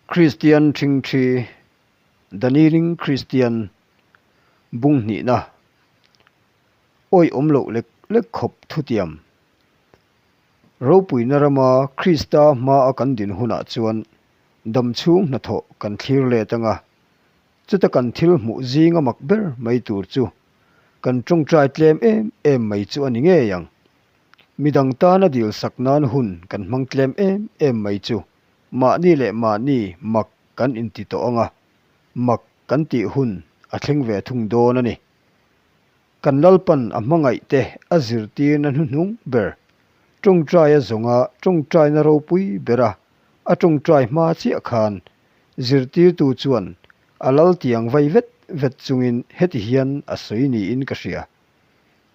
Kristian ṭhingṭhi, The Kneeling Christian, bung hnihna, awih awm loh lek lek khawp thutiam. Ropuina rama Krista hmaa kan din hunah chuan damchhung hnathawh kan thlir let anga, chuta kan thil hmuh zinga mak ber mai tur chu kan ṭawngṭai tlem em em mai chu a ni ngei ang. Midang tana dilsak nan hun kan hmang tlem em em mai chu mahni leh mahni mak kan inti tawh ang a, mak kan tih hun a thleng ve thung dawn a ni. Kan Lalpan a hmangaihte a zirtirna hnuhnung ber, tawngtaia zawnga tawngtaina ropui bera a tawngtai hma chiah khan zirtirtu chuan a lal tiang vai vet vet chungin heti hian a sawi niin ka hria.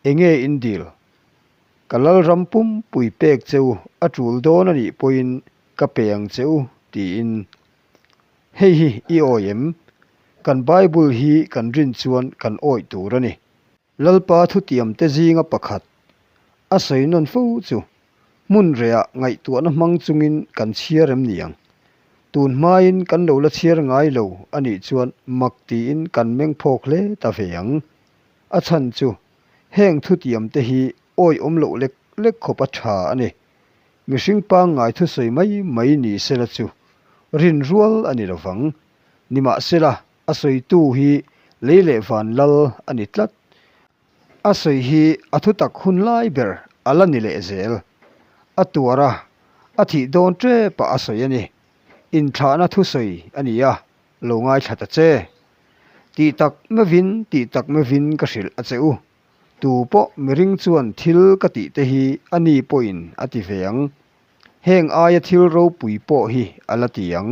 Enge in dil? Ka Lalram pumpui pek che u a tul dawn a nih pawhin ka pe ang che u tiin. Hei hi i awi em? Kan Bible hi kan rin chuan kan awih tur a ni. Lalpa thutiamte zinga pakhat a sawi nawn fo chu hmun rehah ngaihtuahna hmang chungin kan chhiar em ni ang? Tun hmain kan lo la chhiar ngai lo a nih chuan mak tiin kan meng phawk hle ta ve ang. A chhan chu heng thutiamte hi awih awm loh lek lek khawp a tha a ni. Mihring pangngai thusawi mai mai ni sela chu rin rual a ni lovang. Nimahsela, a sawitu hi lei leh van lal a ni tlat. A sawi hi a thutak hun lai ber a la ni leh zel. A tuar a, a thih dawn tepah a sawi a ni. Inthlahna thusawi a ni a, lo ngaithla ta che. Tih tak mevin, tih tak mevin ka hrilh a che u. Tu pawh miring chuan thil ka tih te hi a ni pawhin a ti ve ang. Heng aia thil ropui pawh hi a la ti ang.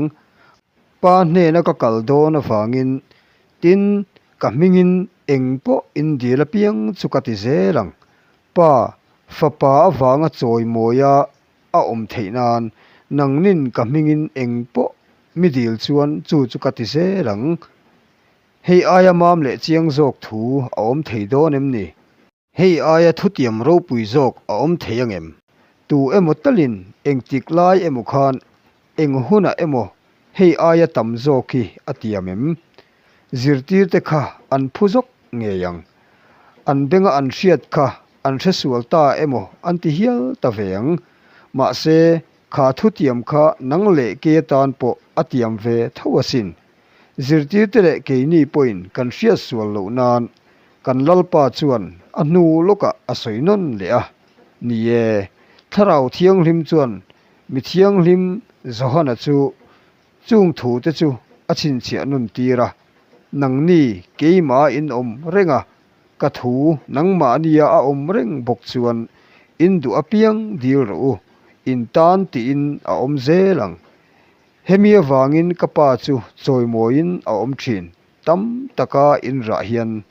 Pa hnena ka kal dawn avangin tin ka hmingin eng pawh in dil apiang chu ka ti zel ang. Pa, fapa avanga chawimawia a awm theih nan nangnin ka hmingin eng pawh mi dil chuan chu chu ka ti zel ang. Hei aia mam leh chiang zawk thu a awm thei dawn em ni? Hei aia thutiam ropui zawk a awm thei ang em? Tu emaw talin engtik lai emaw khan eng hunah emaw hei aia tam zawk hi a tiam em? Zirtirte kha an phu zawk ngei ang. An benga an hriat kha an hresual ta emaw an ti hial ta ve ang. Mahse, kha thutiam kha nang leh kei atan pawh a tiam ve tho asin. Zirtirte leh keini pawhin kan hriat sual loh nan kan Lalpa chuan a hnu lawkah a sawi nawn leh a. Ni e, Thlarau Thianghlim chuan mi thianghlim Johana chu chung thute chu a chhinchhiah nawn tir a, Nangni keimah in awm reng a, ka thu nangmahnia a awm reng bawk chuan in duh apiang dil rawh u, in tan tiin a awm zel ang. Hemi avangin ka pa chu chawimawiin a awm thin, tam taka in rah hian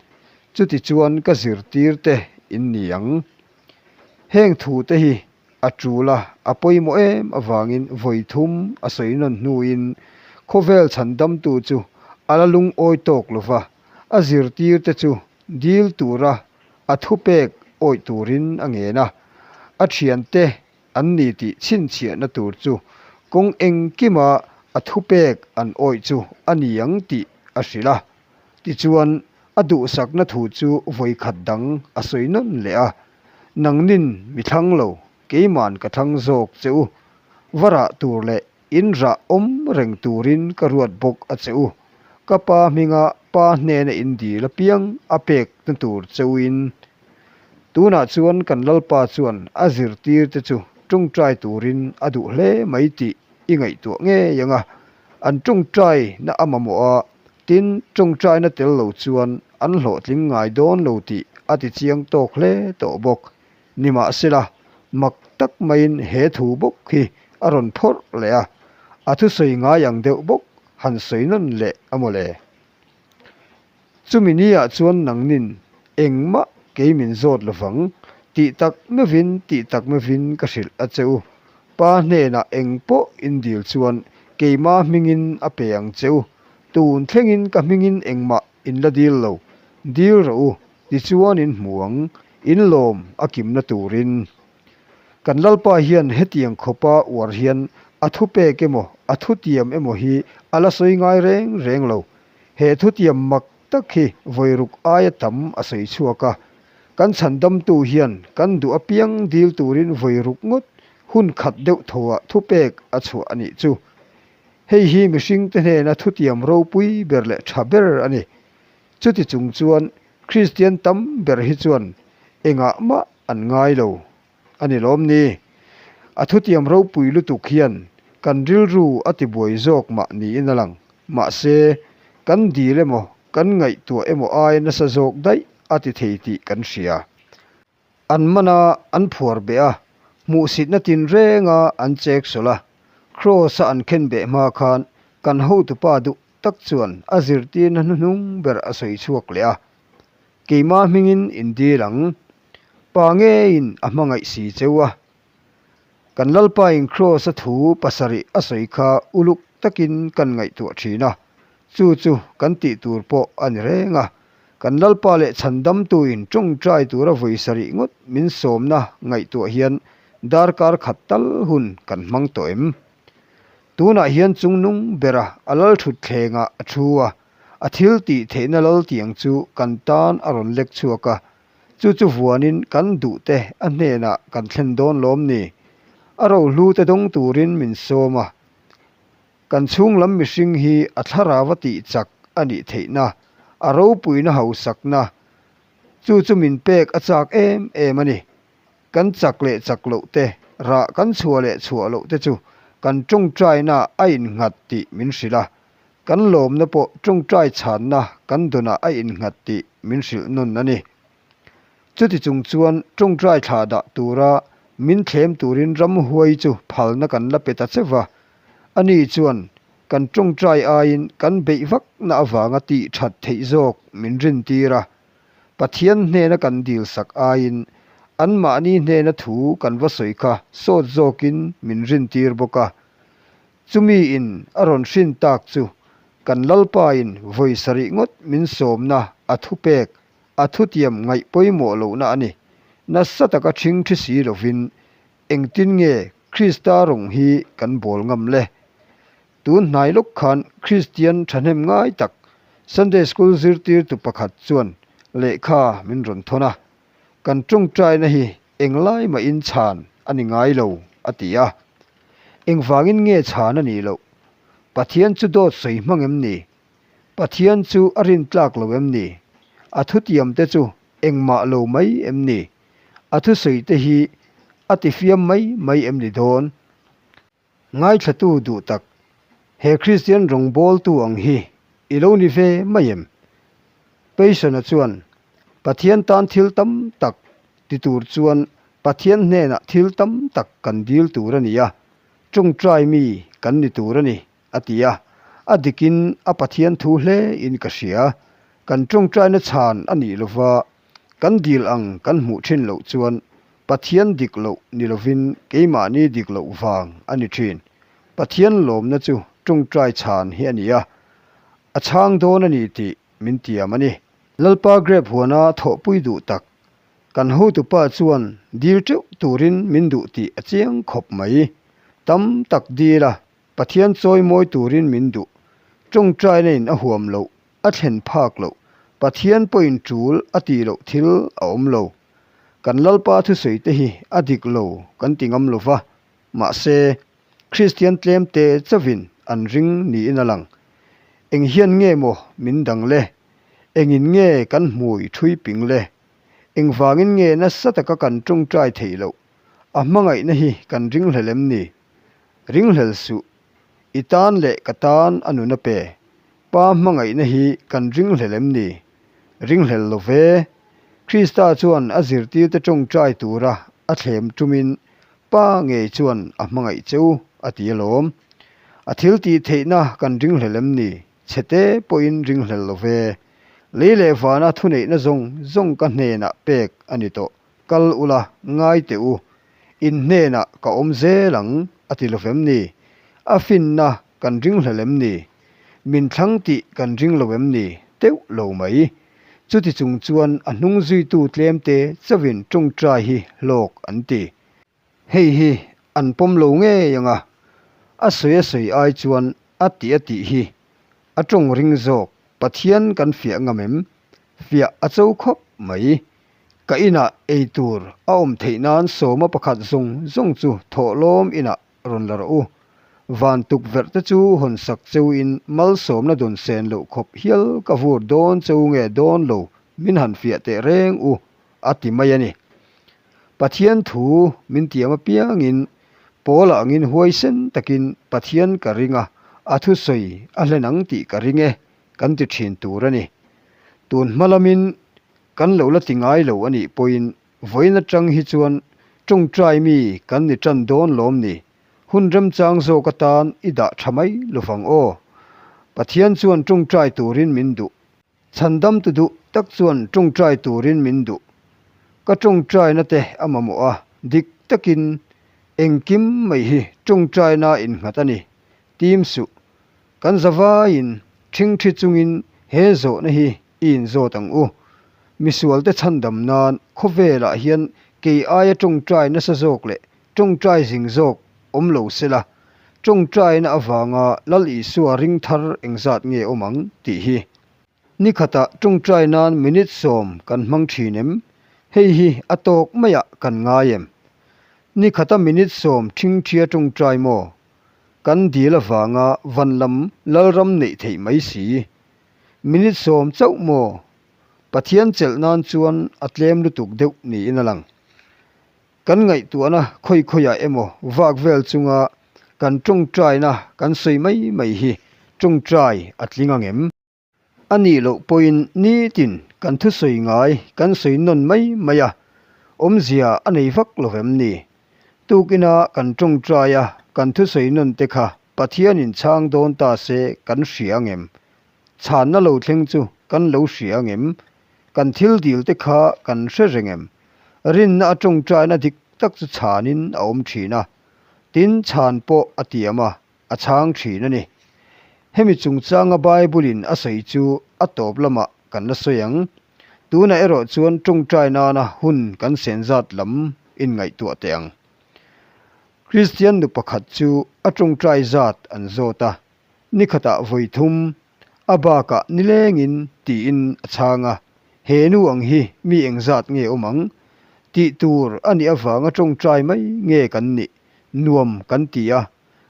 chuti chuan ka zirtir te in ni ang. Heng thu te hi a tul a, a pawimawh em avangin vawi thum a sawi nawn hnuin khawvel chhandamtu chu a la lungawi tawk lova, a zirtir te chu dil tura a thupek awih turin a ngen a, a thiante an ni tih chhinchhiahna tur chu kawng engkima a thupek an awih chu a ni ang tih a hrilh a. Tichuan, a duhsakna thu chu vawikhat dang a sawi nawn leh a, Nangnin mi thlang lo, keiman ka thlang zawk che u. Va rah tur leh in rah awm reng turin ka ruat bawk a che u. Ka pa hminga pa hnena in dil apiang a pekna tur che uin Tunah chuan kan Lalpa chuan a zirtirte chu tawngtai turin a duh hle mai tih i ngaihtuah ngei ang a. An tawngtaina a mamawh a, tin tawngtaina tel lo chuan an hlawhtling ngai dawn lo tih a ti chiang tawk hle tawh bawk. Nimahsela, mak tak maiin he thu bawk hi a rawn phawrh leh a, a thusawi ngai ang deuh bawk han sawi nawn leh a mawle. Chumi ni ah chuan nangnin engmah kei min zawt lovang, tih tak meuhin tih tak meuhin ka hrilh a che u. Pa hnenah eng pawh in dil chuan keima hmingin a pe ang che u. Tun thlengin ka hmingin engmah in la dil lo, dil rawh u, tichuan in hmu ang, in lawm a kimna turin. Kan Lalpa hian hetiang khawpa uar hian A thupek emaw, a thutiam emaw hi a la sawi ngai reng reng lo. He thutiam mak tak hi vawi ruk aia tam a sawi chhuak a. Kan chhandamtu hian kan duh apiang dil turin vawi ruk ngawt hun khat deuh thoah thupek a chhuah a nih chu. Hei hi mihringte hnena thutiam ropui ber leh tha ber a ni. Chuti chung chuan Kristian tam ber hi chuan engah mah an ngai lo a ni lawm ni? A thutiam ropui lutuk hian kan rilru a tibuai zawk mah niin a lang. Mahse, kan dil emaw, kan ngaihtuah emaw aia nasa zawk daih a ti thei tih kan hria. An man a, an phuar beh a, hmuhsitna tinrenga an chek sawlh a, Kraws-a an khen beh hma khan kan hotupa duh tak chuan a zirtirna hnuhnung ber a sawi chhuak leh a, Keimah hmingin in dil ang, Pa ngeiin a hmangaih si cheu a. Kan Lalpain Kraws-a thu pasarih a sawi kha uluk takin kan ngaihtuah thin a, chu chu kan tih tur pawh a ni reng a. Kan Lalpa leh Chhandamtuin tawngtai tura vawi sarih ngawt min sawmna ngaihtuah hian darkar khat tal hun kan hmang tawh em? Tunah hian chungnung bera a lalthutthlengah a thu a, a thil tih theihna laltiang chu kan tan a rawn lek chhuak a, chu chu vuanin kan duhte a hnenah kan thlen dawn lawm ni? A rohlute dawng turin min sawm a, kan chhunglam mihring hi a thlarau a tih chak a nih theihna, a ropuina hausakna, chu chu min pek a chak em em a ni. Kan chak leh chak loh te, rah kan chhuah leh chhuah loh te chu kan tawngtaina a innghat tih min hrilh a, kan lawmna pawh tawngtai chhanna kan dawnah a innghat tih min hrilh nawn a ni. Chuti chung chuan tawngtai thlah dah tura min thlem turin ramhuai chu phalna kan la pe ta che va, ani chuan kan tawngtai aiin kan beih vakna avanga tih that theih zawk min rintir a, Pathian hnena kan dil sak aiin anmahni hnena thu kan va sawi kha sawt zawkin min rintir bawk a. Chumi in a rawn hrin tak chu kan Lalpain vawi sarih ngawt min sawmna a thupek, a thutiam ngaih pawimawh lohna a ni. Nasa taka ṭhing ṭhi si lovin engtin nge Krista rawng hi kan bawl ngam le? Tun hnai lawk khan Kristian thahnem ngai tak Sunday School zirtirtu pakhat chuan lehkha min rawn thawn a, Kan tawngtaina hi englai mahin chhan a ni ngai lo, a ti a. Engvangin nge chhan a nih loh? Pathian chu dawt sawi hmang em ni? Pathian chu a rintlak lo em ni? A thutiamte chu engmah lo mai em ni? A thusawite hi a tifiam mai mai em ni dawn? Ngaithlatu duh tak, he Kristian rawngbawltu ang hi i lo ni ve mai em? Payson-a chuan, Pathian tan thil tam tak ti tur chuan Pathian hnenah thil tam tak kan dil tur a ni a, tawngtai mi kan ni tur a ni, a ti a. A dikin a Pathian thu hle in ka hria. Kan tawngtaina chhan a nih lova Kan dil ang kan hmuh thin loh chuan Pathian dik loh ni lovin keimahni dik loh vang a ni thin. Pathian lawmna chu tawngtai chhan hi a ni a, a chhang dawn a ni tih min tiam a ni. Lalpa grep huana thawhpui duh tak, kan hotupa chuan dil teuh turin min duh tih a chiang khawp mai. Tam tak dil a, Pathian chawi mawi turin min duh. Tawngtaina in a huam loh a thlen phak loh, Pathian pawhin tul a tih loh thil a awm lo. Kan Lalpa thusawi te hi a dik lo kan ti ngam lo va, mahse, Kristian tlem te chauhin an ring niin a lang. Eng hian nge maw min dang le? Engin nge kan hmui thui ping le? Engvangin nge nasa taka kan tawngtai theih loh? A hmangaihna hi kan ringhlel em ni? Ringhlel suh. I tan leh ka tan a nun a pe. Pa hmangaihna hi kan ringhlel em ni? Ringhlel lo ve. Krista chuan a zirtirte tawngtai tura a thlem tumin Pa ngei chuan a hmangaih che u a ti alawm. A thil tih theihna kan ringhlel em ni? Chhete pawhin ringhlel lo ve. Lei leh vana thuneihna zawng zawng ka hnenah pek a ni tawh. Kal ula, ngai teh u. In hnenah ka awm zel ang, a ti lo vem ni? A finna kan ringhlel em ni? Min thlang tih kan ring lo em ni? Teuh lo mai. Chuti chung chuan a hnung zuitu tlemte chauhin tawngtai hi hlawk an ti. Hei hi an pawm lo ngei ang a. A sawi a sawi ai chuan a tih a tih hi a tawng ring zawk Pathian kan fiah ngam em? Fiah a cho khawp mai. Ka inah ei tur a awm theih nan sawma pakhat zawng zawng chu thawhlawm inah rawn la rawh u. Van tukverh te chu hawn sak cheu in malsawmna dawn sen loh khawp hial ka vur dawn cheu nge dawn lo min han fiah teh reng u a ti mai a ni. Pathian thu min tiam apiangin Paula angin huaisen takin Pathian ka ring a, a thusawi a hlen ang tih ka ring e kan ti thin tur a ni. Tun hma lamin kan lo la ti ngai lo a nih pawhin vawiin atang hi chuan tawngtai mi kan ni tan dawn lawm ni? Hun remchang zawk atan i dah tha mai lovang aw. Pathian chuan tawngtai turin min duh. Chhandamtu duh tak chuan tawngtai turin min duh. Ka tawngtaina te a mamawh a, dik takin engkim mai hi tawngtaina innghat a ni. Tim suh. Kan zavaiin ṭhingṭhi chungin he zawhna hi i inzawt ang u. Misualte chhandam nan khawvelah hian kei aia tawngtai nasa zawk leh tawngtai zing zawk awm lo sela, tawngtaina avanga Lal Isua ring thar engzat nge awm ang tih hi. Ni khatah tawngtai nan minute sawm kan hmang thin em? Hei hi a tawk maiah kan ngai em? Ni khata minute sawm ṭhingṭhia tawngtai maw? Kan dil avanga van lam Lalram neih theih mai si. Minute sawm chauh maw? Pathian chelh nan chuan a tlem lutuk deuh niin a lang. Kan ngaihtuahna khawi khawiah emaw vak vel chunga kan tawngtaina kan sawi mai mai hi tawngtai a tling ang em? A nih loh pawhin nitin kan thusawi ngai kan sawi nawn mai mai a, awmzia a nei vak lo vem ni? Tukina kan tawngtai a kan thusawi nawn te kha Pathianin chhang dawn ta se kan hria ang em? Chhanna lo thleng chu kan lo hria ang em? Kan thil dil te kha kan hre reng em? Rinna a tawngtaina dik tak chu chhanin a awm thin a, tin chhan pawh a tiam a, a chhang thin a ni. Hemi chungchanga Bible-in a sawi chu a tawp lamah kan la sawi ang. Tunah erawh chuan tawngtai nana hun kan sen zat lam inngaihtuah teh ang. Kristian nu pakhat chu a tawngtai zat an zawt a, ni khatah vawi thum, a bakah nilengin tiin a chhang a, he nu ang hi mi engzat nge awm ang? Tih tur a nih avanga tawngtai mai nge kan nih? Nuam kan ti a,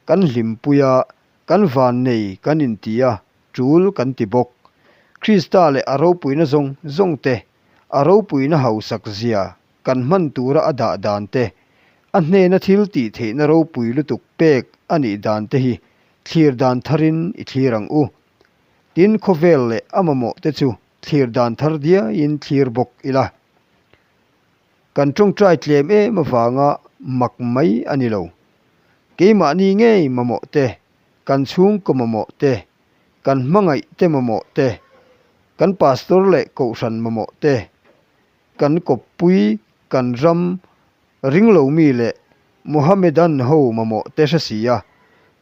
kan hlimpui a, kan vannei kan inti a, tul kan ti bawk. Krista leh a ropuina zawng zawng te, a ropuina hausak zia kan hman tura a dah dan te, a hnena thil tih theihna ropui lutuk pek a nih dan te hi thlir dan tharin i thlir ang u. Tin, khawvel leh a mamawh te chu thlir dan thar diaiin thlir bawk ila. Kan tawngtai tlem em avanga mak mai a ni lo. Keimahni ngei mamawh te, kan chhungkaw mamawh te, kan hmangaih te mamawh te, kan pastor leh kohhran mamawh te, kan kawppui, kan ram, Ringlomi leh Mohammedan ho mamawh te hre si a,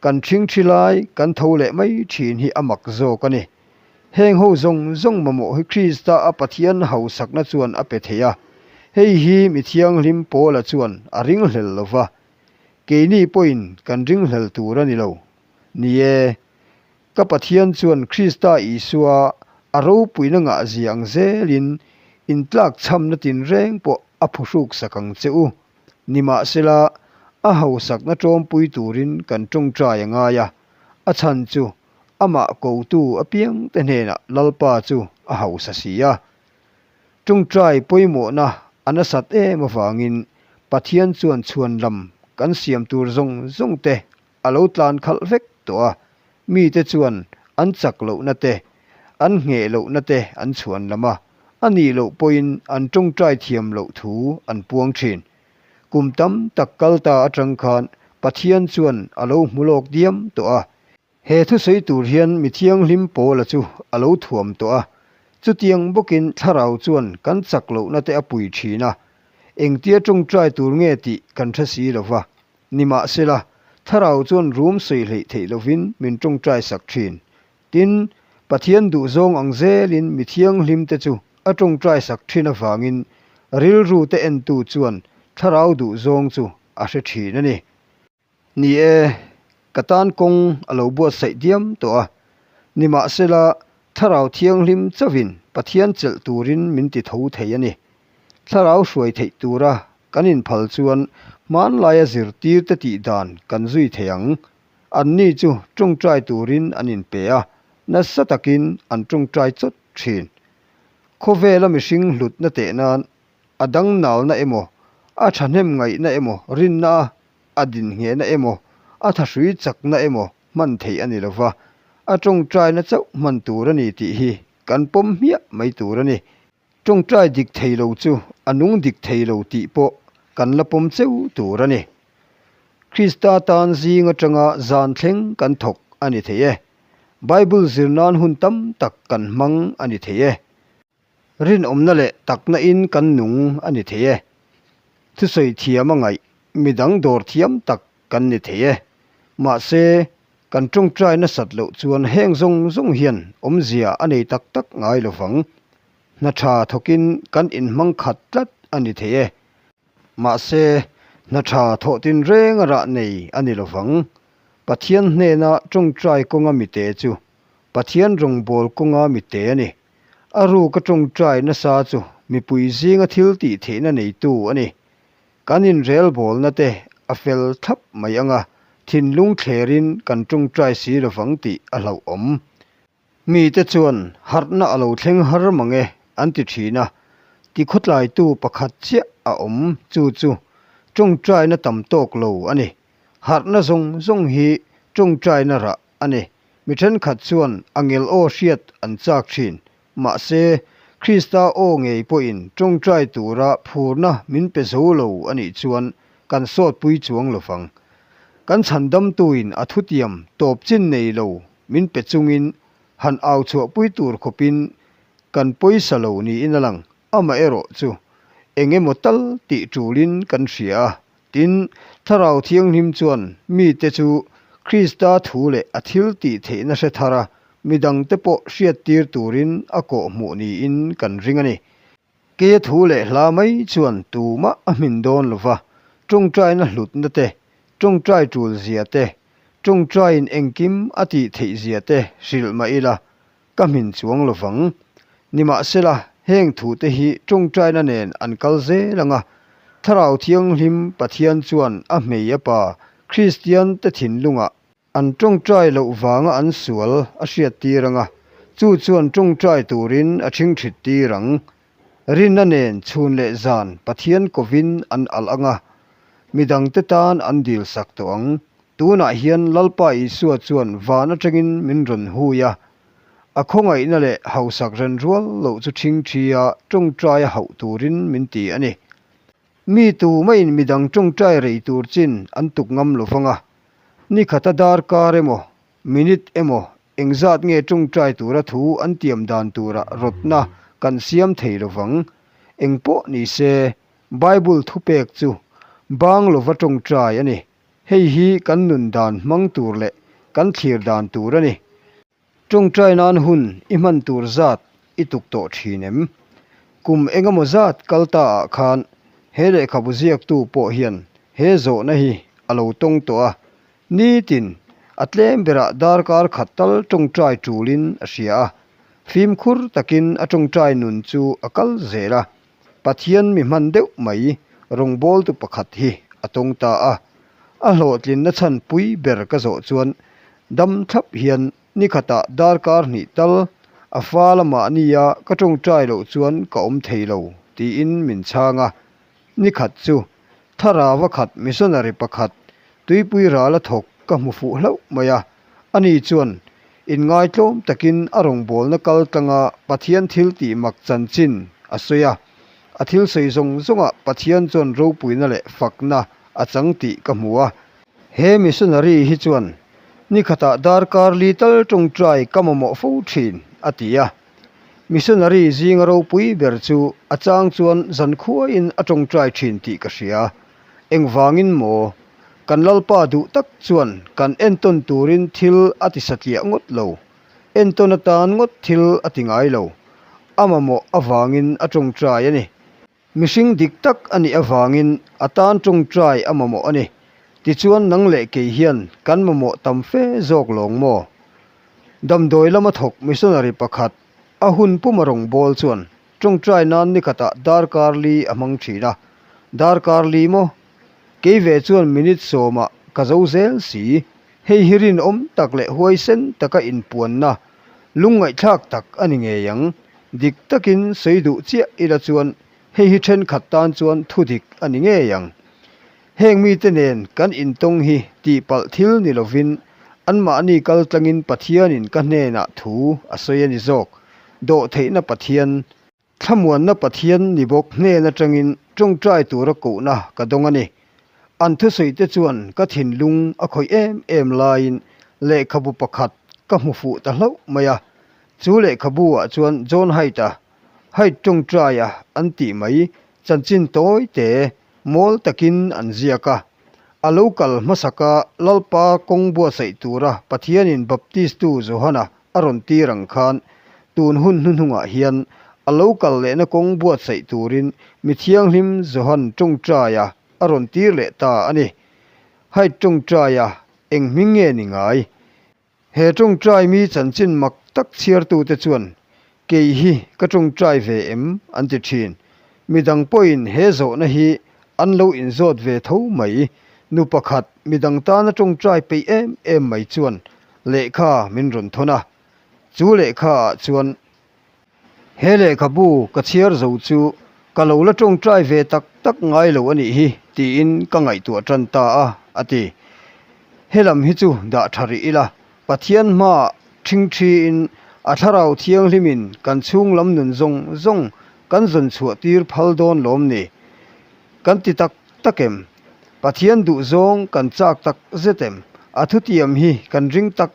kan ṭhingṭhi lai kan tho leh mai ṭhin hi a mak zawk a ni. Heng ho zawng zawng mamawh hi Krista a Pathian hausakna chuan a pe thei a, hei hi mi thianghlim Paula chuan a ringhlel lo va, keini pawhin kan ringhlel tur a ni lo. Ni e, ka Pathian chuan Krista Isua a ropuina ngahzia ang zelin intlakchhamna tinreng pawh a phuhruk sak ang che u. Nimahsela, a hausakna ṭawmpui turin kan ṭawngṭai a ngai a, a chhan chu amah kotu apiangte hnenah Lalpa chu a hausa si a. Ṭawngṭai pawimawhna a nasat em avangin Pathian chuan chhuan lam kan siam tur zawng zawngte a lo tlan khalh vek tawh a, mite chuan an chak lohna te, an ngheh lohna te an chhuan lam a, a nih loh pawhin an tawngtai thiam loh thu an puang thin. Kum tam tak kal ta atang khan Pathian chuan a lo hmu lawk diam tawh a. He thusawi tur hian mi thianghlim Paula chu a lo thuam tawh a, chutiang bawkin thlarau chuan kan chak lohna te a pui thin a, engtia tawngtai tur nge tih kan hre si lo va. Nimahsela, thlarau chuan rum sawi hleih theih lovin min tawngtai sak thin. Tin, Pathian duhzawng ang zelin mi thianghlimte chu a tawngtai sak thin avangin rilrute entu chuan thlarau duhzawng chu a hre thin a ni. Ni e, ka tan kawng a lo buatsaih diam tawh a. Nimahsela, Thlarau Thianghlim chauhin Pathian chelh turin min ti tho thei a ni. Thlarau hruai theih tura kan inphal chuan hmanlaia zirtirte tih dan kan zui thei ang. Anni chu tawngtai turin an inpe a, nasa takin an tawngtai chawt thin. Khawvela mihring hlutna teh nan a dangnalna emaw, a thahnem ngaihna emaw, rinna a dinhnghehna emaw, a thahrui chakna emaw hman theih a ni lo va, a tawngtaina chauh hman tur a ni tih hi kan pawm hmiah mai tur a ni. Tawngtai dik thei lo chu a nung dik thei lo tih pawh kan la pawm cheu tur a ni. Krista tan zing atanga zan thleng kan thawk a ni thei e. Bible zir nan hun tam tak kan hmang a ni thei e. Rinawmna leh takna in kan nung a ni thei e. Thusawi thiam a ngaih midang dawr thiam tak kan ni thei e. Mahse, kan tawngtai nasat loh chuan heng zawng zawng hian awmzia a nei tak tak ngai lo vang. Hna tha thawkin kan inhmang khat tlat a ni thei e. Mahse, hna tha thawh tinreng a rah nei a ni lo vang. Pathian hnena tawngtai kawnga mite chu Pathian rawngbâwl kawnga mite a ni. A rûka tawngtai nasa chu mipui zinga thil tih theihna neitu a ni. Kan inrelbawlna te a fel thlap mai ang a, thinlung thlerin kan tawngtai si lovang tih a hlauhawm. Mite chuan harhna a lo thleng har mang e an ti thin a, tikhawtlaitu pakhat chiah a awm chu chu tawngtaina tam tawk lo a ni. Harhna zawng zawng hi tawngtaina rah a ni. Mi thenkhat chuan a ngel aw hriat an chak thin. Mahse, Krista aw ngei pawhin tawngtai tura phurna min pe zo lo a nih chuan kan sawtpui chuang lo vang. Kan chhandamtuin a thutiam tawp chin nei lo min pe chungin han au chhuahpui tur khawpin kan pawisa lo niin a lang. Amaherawh chu eng emaw tal tih tulin kan hria a, tin, Thlarau Thianghlim chuan mite chu Krista thu leh a thil tih theihna hre thar a, midangte pawh hriattir turin a kawhhmuh niin kan ring a ni. Keia thu leh hla mai chuan tumah a hmin dawn lo va, tawngtaina hlutna te, tawngtai tul zia te, tawngtaiin engkim a tih theih zia te hrilh mah ila, Ka hmin chuang lo vang. Nimahsela, heng thute hi tawngtaina nen an kal zel ang a, Thlarau Thianghlim Pathian chuan a hmei a pa Kristian te thinlungah an tawngtai loh vanga an sual a hriattir ang a, chu chuan tawngtai turin a thingthit tir ang. Rinna nen chhun leh zan Pathian kovin an alh ang a, midangte tan an dilsak tawh ang. Tunah hian Lalpa Isua chuan van atangin min rawn hui a, a khawngaihna leh hausak ren rual loh chu thingthia tawngtai a hauh turin min ti a ni. Mi tumaiin midang tawngtai rei tur chin an tuk ngam lo vang a, ni khata darkar emaw, minute emaw engzat nge tawngtai tura thu an tiam dan tura rawtna kan siam thei lo vang. Engpawh ni se, Bible thupek chu bang lova tawngtai a ni. Hei hi kan nun dan hmang tur leh kan thlir dan tur a ni. Tawngtai nan hun i hman tur zat i tuk tawh thin em? Kum engemaw zat kal ta ah khan he lehkhabu ziaktu pawh hian he zawhna hi a lo tawng tawh a, nitin a tlem berah darkar khat tal tawngtai tulin a hria a, fimkhur takin a tawngtai nun chu a kal zel a. Pathian mi hman deuh mai rawngbawltu pakhat hi a tawng ta a, a hlawhtlinna chhan pui ber ka zawh chuan dam thlap hian nikhatah darkar hnih tal a fa lamah nia ka tawngtai loh chuan ka awm thei lo tiin min chhang a. Nikhat chu Thlarau khat missionary pakhat tuipui rala thawk ka hmu fuh hlauh mai a, ani chuan Inngaitlawm takin a rawngbawlna kal tlanga Pathian thil tih mak chanchin a sawi a. A thil sawi zawng zawngah Pathian chuan ropuina leh fakna a chang tih ka hmu a. He missionary hi chuan, Ni khatah darkar li tal tawngtai ka mamawh fo thin, a ti a. Missionary zinga ropui ber chu a chang chuan zankhuain a tawngtai thin tih ka hria. Engvangin maw? Kan Lalpa duh tak chuan kan entawn turin thil a ti satliah ngawt lo. Entawn atan ngawt thil a ti ngai lo. A mamawh avangin a tawngtai a ni. Mihring dik tak a nih avangin a tan tawngtai a mamawh a ni. Tichuan nang leh kei hian kan mamawh tam fe zawk lawng maw? Damdawi lama thawk missionary pakhat a hun puma rawngbâwl chuan ṭawngṭai nan nikhatah darkar li a hmang ṭhin a. Darkar li maw? Kei ve chuan minute sawmah ka zo zel si. Hei hi rinawm tak leh huaisen taka inpuanna lungngaihthlak tak a ni ngei ang. Dik takin sawi duh chiah ila chuan hei hi ṭhenkhat tan chuan thudik a ni ngei ang. Heng mite nen kan intawng hi tihpalh thil ni lovin anmahni kal tlangin Pathianin ka hnenah thu a sawi a ni zawk. Dawhtheihna Pathian, thlamuanna Pathian ni bawk hnen atangin tawngtai tura kohna ka dawng a ni. An thusawite chuan ka thinlung a khawih em em laiin lehkhabu pakhat ka hmu fuh ta hlauh mai a. Chu lehkhabu ah chuan John Haidt-a, Haidt tawngtaia an tih mai chanchin tawi te Mawl takin an ziak a. A lo kal hmasaka Lalpa kawng buatsaih tura Pathianin Baptistu Johana a rawn tir ang khan, tun hun hnuhnungah hian a lo kal lehna kawng buatsaih turin mi thianghlim Johan tawngtaia a rawn tir leh ta a ni. Hait tawngtaia eng hming nge ni ngai? He tawngtai mi chanchin mak tak chhiartute chuan, Kei hi ka tawngtai ve em? an ti thin. Midang pawhin he zawhna hi an lo inzawt ve tho mai. Nu pakhat midang tana tawngtai peih em em mai chuan lehkha min rawn thawn a. Chu lehkhaah chuan. He lehkhabu ka chhiar zo chu ka lo la tawngtai ve tak tak ngai lo a nih hi tiin ka ngaihtuah tan ta a, a ti. He lam hi chu dah tha rih ila, Pathian hmaah ṭhingṭhiin a thlarau thianghlimin kan chhung lam nun zawng zawng kan zawn chhuah tir phal dawn lawm ni? Kan ti tak tak em? Pathian duh zawng kan chak tak zet em? A thutiam hi kan ring tak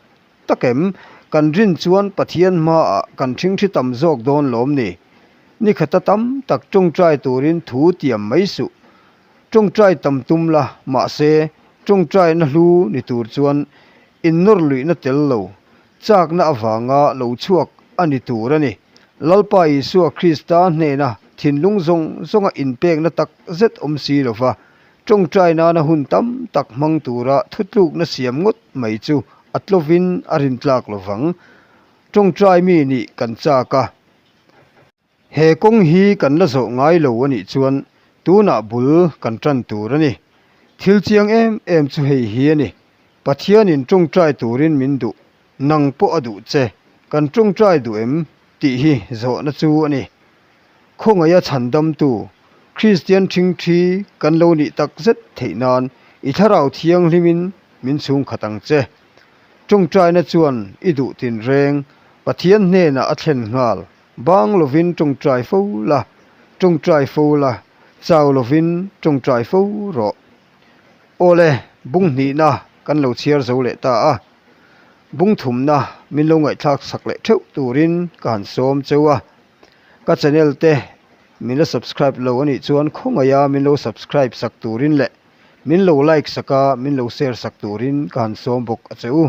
Tak em, kan rin chuan Pathian hmaah kan ṭhingṭhi tam zawk dawn lawm ni? Ni khata tam tak ṭawngṭai turin thu tiam mai suh. Ṭawngṭai tam tum la, mahse, ṭawngṭaina hlu ni tur chuan innawr luihna tel lo, châkna avanga lo chhuak a ni tur a ni. Lalpa Isua Krista hnena thinlung zawng zawnga inpekna tak zet awm si lova, Ṭawngṭai nana hun tam tak hmang tura thutlukna siam ngawt mai chu a tlovin a rintlak lo vang. Ṭawngṭai mi nih kan chak a. He kawng hi kan la zawh ngai lo a nih chuan tunah bul kan ṭan tur a ni. Thil chiang em em chu hei hi a ni. Pathianin ṭawngṭai turin min duh, nang pawh a duh che, kan ṭawngṭai duh em tih hi zawhna chu a ni. Khawngaiha chhandamtu, Kristian ṭhingṭhi kan lo nih tak zet theih nan i thlarau thianghlimin min chhungkhat ang che. Ṭawngṭaina chuan i duh tinreng Pathian hnenah a thlen nghal, bang lovin ṭawngṭai fo la, ṭawngṭai fo la, chau lovin ṭawngṭai fo rawh. Awle, bung hnihna kan lo chhiar zo leh ta a, bung thumna min lo ngaihthlak sak leh theuh turin ka han sawm cheu a. Ka channel te min la subscribe lo anih chuan khawngaih a min lo subscribe sak turin leh min lo like sak a min lo share sak turin ka han sawm bawk a che u.